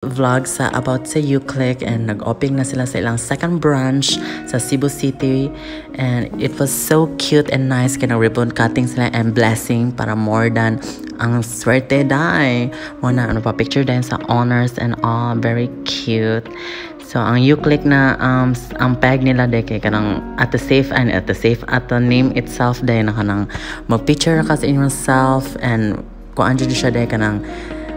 Vlog sa about sa Uclick and nag-open na sila sa ilang second branch sa Cebu City and it was so cute and nice kay ribbon cutting sila and blessing para more than ang swerte dai mo na ano pa picture din sa owners and all. Very cute. So ang Uclick na ang peg nila de kay kanang at the safe and at the safe at the name itself day na kanang mag-picture ka sa inyong self and kuan jud siya day kanang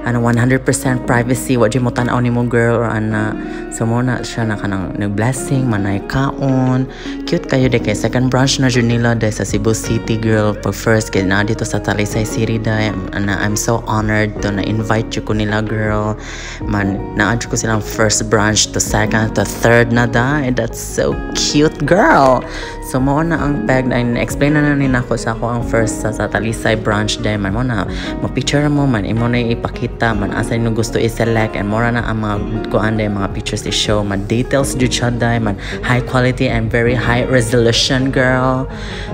ano 100% privacy, wa mo tan-aw nimo, girl, or ana. So mo na siya na kanang nag-blessing manay kaon. Cute kayo de kay second branch na jud nila de sa Cebu City, girl. Pag first kay na dito sa Talisay City day ana. I'm so honored to na invite ko nila, girl, man. Naa ko silang first branch to second to third na day. That's so cute, girl. So mo na ang peg na explain na na ni nako sa ako ang first sa Talisay branch day man. Mo na mo picture mo man, imo na ipakita man asa nyo gusto i-select and mora na ang mga kuan day, mga pictures i-show man, details jud siya day man, high quality and very high resolution, girl.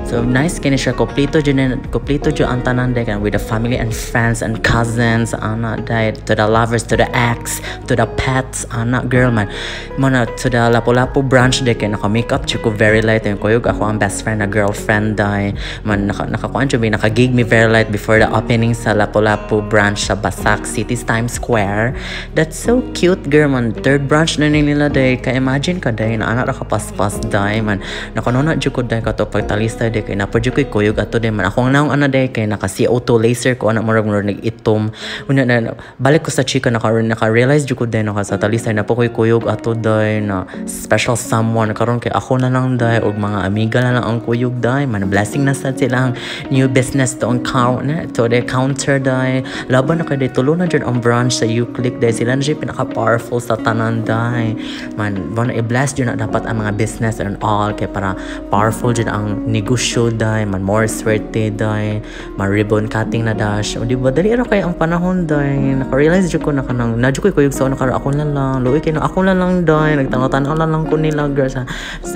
So nice kini siya, kompleto jud na, kompleto jud ang tanan day with the family and friends and cousins ana day, to the lovers, to the ex, to the pets ana, girl, man. Mo na to the Lapu-Lapu branch day kay naka makeup jud ko very light and kuyog ako ang best friend na girlfriend day man. Naka nakakuan jud mi, naka-gig mi very light before the opening sa Lapu-Lapu branch sa Basak City's Times Square. That's so cute, girl, man. Third branch na ni nila day. Ka-imagine ka day, na anak ra kapaspas day, man. Nakanuna jud ko day kato pagtalista day kay napa jud ko'y kuyog ato day man. Akong naong ana day kay naka CO2 laser ko ana, murag murag nag-itom. Una na balik ko sa chika, naka-realize jud ko day naka sa Talisay na po ko'y kuyog ato day na special someone. Karon kay ako na lang day og mga amiga na lang ang kuyog day man. Blessing na sad silang new business to ang count to the counter day. Laban na kay day, tulo na jud ang branch sa Uclick day. Sila na siya pinaka powerful sa tanan day man. Mo na i-bless jud na dapat ang mga business and all kay para powerful jud ang negosyo day man, more swerte day man. Ribbon cutting na dash o di ba? Dali ra kay ang panahon day. Naka-realize jud ko na kanang na jud ko kuyog sa una karon, ako na lang, luoy kay na ako na lang day, nagtanaw-tanaw na lang ko nila, girl. Sa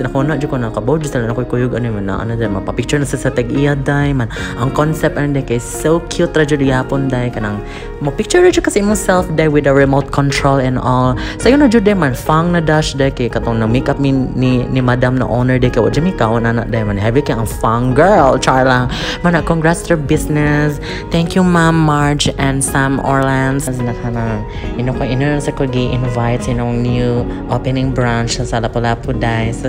nako na jud ko nakabaw jud sila na koy kuyog ano man na ano day, mapa-picture na sa tag-iya day man. Ang concept ano day kay so cute ra jud gyapon day, kanang mo picture ra jud kasi imong self day with a remote control and all. So yun na jud day man, fang na dash day kay katong na makeup mi ni madam na owner day kay wa jud mi kaon ana day man. Heavy kay ang fang, girl. Char lang man. Congrats to their business. Thank you, Ma'am Marge and Sam Orlans na kanang ino ko ino sa ko gi-invite sa inyong new opening branch sa Lapu-Lapu day. So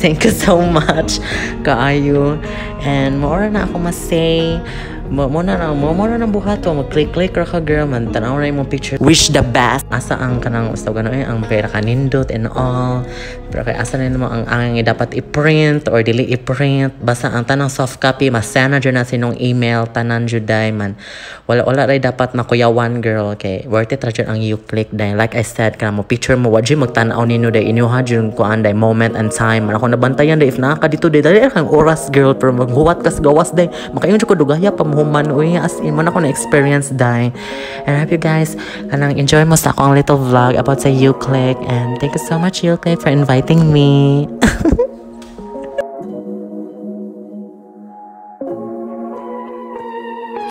thank you so much kaayo and more na ako ma-say mo na nang buhat mo, mag-click-click ra ka, girl, man, tanaw ra imong picture, wish the best, asa ang kanang usta gano eh ang pera kanindot and all. Pero kay asa na mo ang dapat i-print or dili i-print, basta ang tanang soft copy masend na jud na sinong email tanan jud day man. Wala ray dapat makuyawan, girl, kay worth it ra jud ang Uclick day. Like I said, kana mo picture mo, wa jud magtan-aw ninyo day, inyuha jud kuan day, moment and time man. Ako nabantayan day, if naa ka dito day, dali kang oras, girl, pero maghuwat kas gawas day, makaingon jud ko dugaya pa human uy. As in mo na ako na experience day. And I hope you guys kanang enjoy mo sa akong little vlog about sa Uclick and thank you so much, Uclick, for inviting me.